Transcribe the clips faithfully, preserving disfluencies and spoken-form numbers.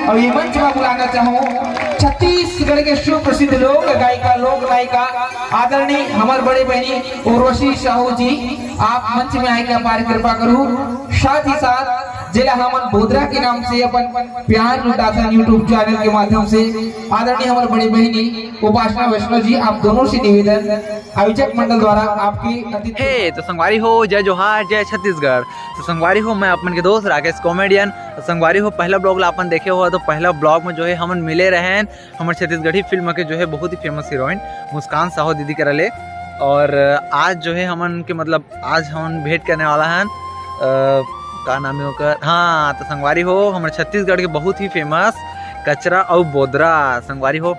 और ये मंच में बुलाना चाहूँ छत्तीसगढ़ के सुप्रसिद्ध लोक गायिका, लोक नायिका आदरणीय हमर बड़े बहिनी उर्वशी साहू जी, आप मंच में आए के अपार कृपा करू। साथ ही साथ जेला हमन बोदरा के नाम से अपन प्यार लुटाथन YouTube चैनल के माध्यम से, आदरणीय हमर बड़े बहिनी उपासना वैष्णव जी, आप दोनों से निवेदन, आयोजक मंडल द्वारा आपकी अतिथि हे, तो संगवारी हो, जय जोहार, जय छत्तीसगढ़। तो संगवारी हो, मैं अपन के दोस्त राकेश कॉमेडियन। तो संगवारी हो, पहला ब्लॉग ला अपन देखे हो, तो पहला ब्लॉग में जो है हमन मिले रहेन हमर छत्तीसगढ़ी फिल्म के जो है बहुत ही फेमस हीरोइन मुस्कान साहू दीदी करा ले। और आज जो है हमन के, मतलब, आज हमन भेंट करने वाला हन, अ, का नाम है ओकर? हाँ, तो संगवारी हो, हमर छत्तीसगढ़ के बहुत ही फेमस कचरा अउ बोदरा। संगवारी हो,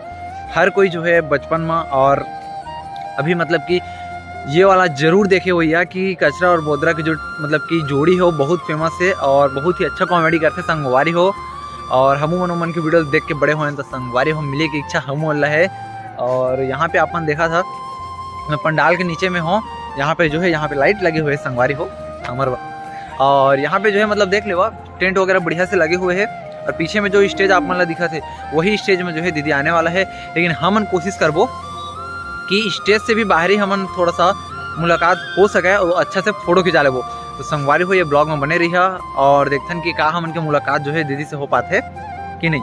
हर कोई जो है बचपन में और अभी, मतलब कि, ये वाला जरूर देखे होइहा कि कचरा और बोदरा की जो, मतलब कि, जोड़ी हो, बहुत फेमस है और बहुत ही अच्छा कॉमेडी करथे संगवारी हो। और हमू मन, मन की वीडियो देख के बड़े होएन, तो संगवारी हो, मिले की इच्छा हमू मन ला है। और यहाँ पे अपन देखा था, मैं पंडाल के नीचे में हूँ, यहाँ पे जो है, यहाँ पे लाइट लगे हुए हैं संगवारी हो, हमर बा-, और यहाँ पे जो है, मतलब, देख लेवा, टेंट वगैरह बढ़िया से लगे हुए हैं। और पीछे में जो स्टेज आप मन ला दिखत हे, वही स्टेज में जो है दीदी आने वाला है। लेकिन हमन कोशिश करबो कि स्टेज से भी बाहरी हमन थोड़ा सा मुलाकात हो सके और अच्छा से फोटो खिंचा लेबो। तो संगवारी हो, ये ब्लॉग में बने रहिहा और देखथन कि का हमन के मुलाकात जो है दीदी से हो पाथे कि नहीं।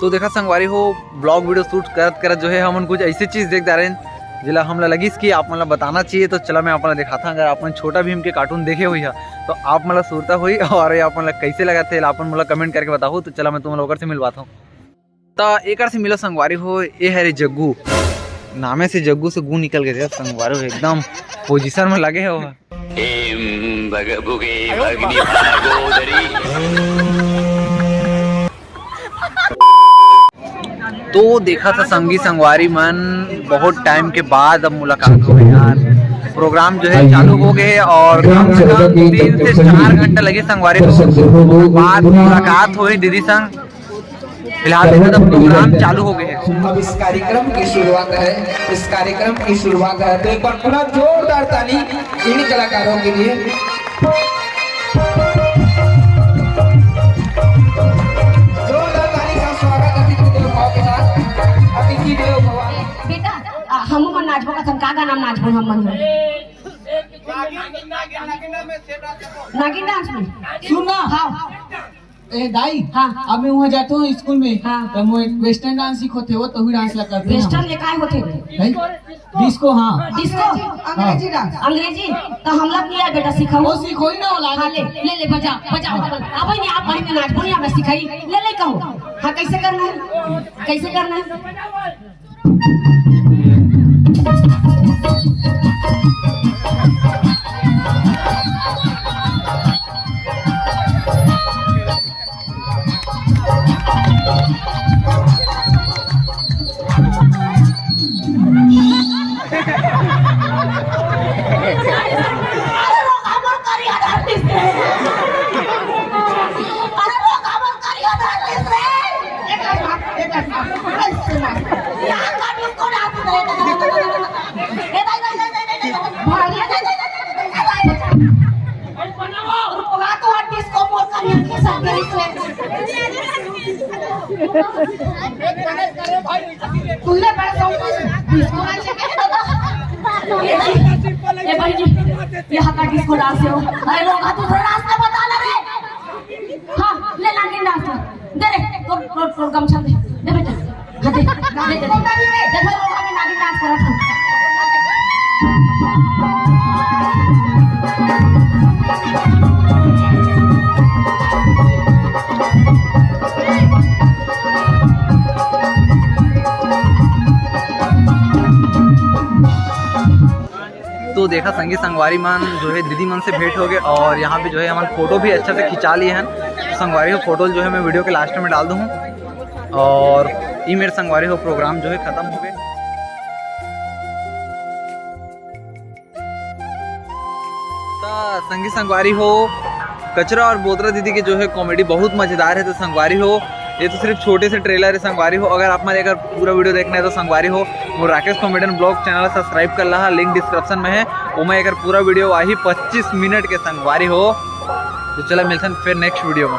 तो देखा संगवारी हो, ब्लॉग वीडियो शूट करत करत जो है हमन कुछ ऐसे चीज देख डारेन, जेला हमला लगिस कि आप मन ला बताना चाहिए। तो चला, मैं आप मन ला दिखाता, अगर आप मन छोटा भीम के कार्टून देखे होइहा, तो आप मन ला सुरता होई, और ये आप मन ला कैसे लगत हे, आप मन मोला कमेंट करके बताहू। तो चला, मैं तुम लोग से मिलवाता हूँ। त एकर से मिलो संगवारी हो, ये हरे जग्गू, नामे से जग्गू से गू निकल गए रे संगवारी हो, एकदम पोजीशन में लगे हो। एम भगभुगे भगनी भागोदरी। तो देखा था संगी संगवारी मन, बहुत टाइम के बाद अब मुलाकात हो गई यार। प्रोग्राम जो है चालू हो गए और कम से कम तीन से चार घंटा लगे संगवारी हो। बाद मुलाकात हुई दीदी संग। फिलहाल देखा था प्रोग्राम चालू हो गए हैं। अब इस कार्यक्रम की शुरुआत है, इस कार्यक्रम की शुरुआत है, तो एक बार पूरा जोरदार ताली इन कलाकारों के लिए। जोरदार ताली का स्वागत अतिथि देवो भव के साथ। अतिथि देवो भव। बेटा, आ, हमू मन नाचबो का, का गाना नाचबो हम मन? नागिन डांस में। सुन ना। हाँ। ए दाई, हाँ। अब मैं वहाँ जाता हूँ स्कूल में, हाँ। तो मैं वेस्टर्न डांस सीखोथे, वो तो ही डांस लगा करते हैं। वेस्टर्न ले काय होथे? हैं? डिस्को, हाँ। डिस्को? अंग्रेजी डांस। अंग्रेजी? तो हम लोग नहीं आए बेटा, सिखाओ। वो सीखो ही ना, वो लागे। हाँ, ले, ले, ले, बजा, बजा। अब नहीं, आप बड़ी में नाच, बढ़िया में सिखाई। ले, ले, कहो। हाँ, कैसे करना है? कैसे करना है? अरे वो काबर करिया धरती से। अरे वो काबर करिया धरती से। एक आध बात, एक आध बात, ऐसे बात। यहाँ का डिस्को डांस नहीं। ए भाई, भाई, भाई, भाई, भाई, भाई। भाई, भाई, भाई, भाई, भाई, भाई, भाई। रुकवा तो हट, डिस्को मोर करिया के सब गई से। तुमने बड़ा शौक से डिस्को नाचे के बता। ए भाई, ए भाई जी, यहाँ का डिस्को डांस हो। अरे लोग, हाँ, दूसरा रास्ता बता ना रे। हाँ, ले नागिन डांस कर। दे रे, तोर, तोर, तोर गमछा दे। दे बेटा, हाँ, दे, दे, दे। दे भाई, लोग हमें नागिन डांस करत हन। तो देखा संगी संगवारी मन जो है दीदी मन से भेंट हो गए और यहाँ पे जो है हमन फोटो भी अच्छा से खिंचा लिए हैं। तो संगवारी हो फोटो जो है मैं वीडियो के लास्ट में डाल दूँ और ये मेरे संगवारी हो प्रोग्राम जो है खत्म हो गए। तो संगी संगवारी हो, कचरा और बोतरा दीदी के जो है कॉमेडी बहुत मजेदार है। तो संगवारी हो, ये तो सिर्फ छोटे से ट्रेलर है संगवारी हो। अगर आप मन एकर पूरा वीडियो देखना है तो संगवारी हो, वो Rakesh comedian blog channel subscribe कर लहा, लिंक डिस्क्रिप्शन में है। वो मैं एकर पूरा वीडियो आही पच्चीस मिनट के संगवारी हो। तो चला मिलथन फिर नेक्स्ट वीडियो में।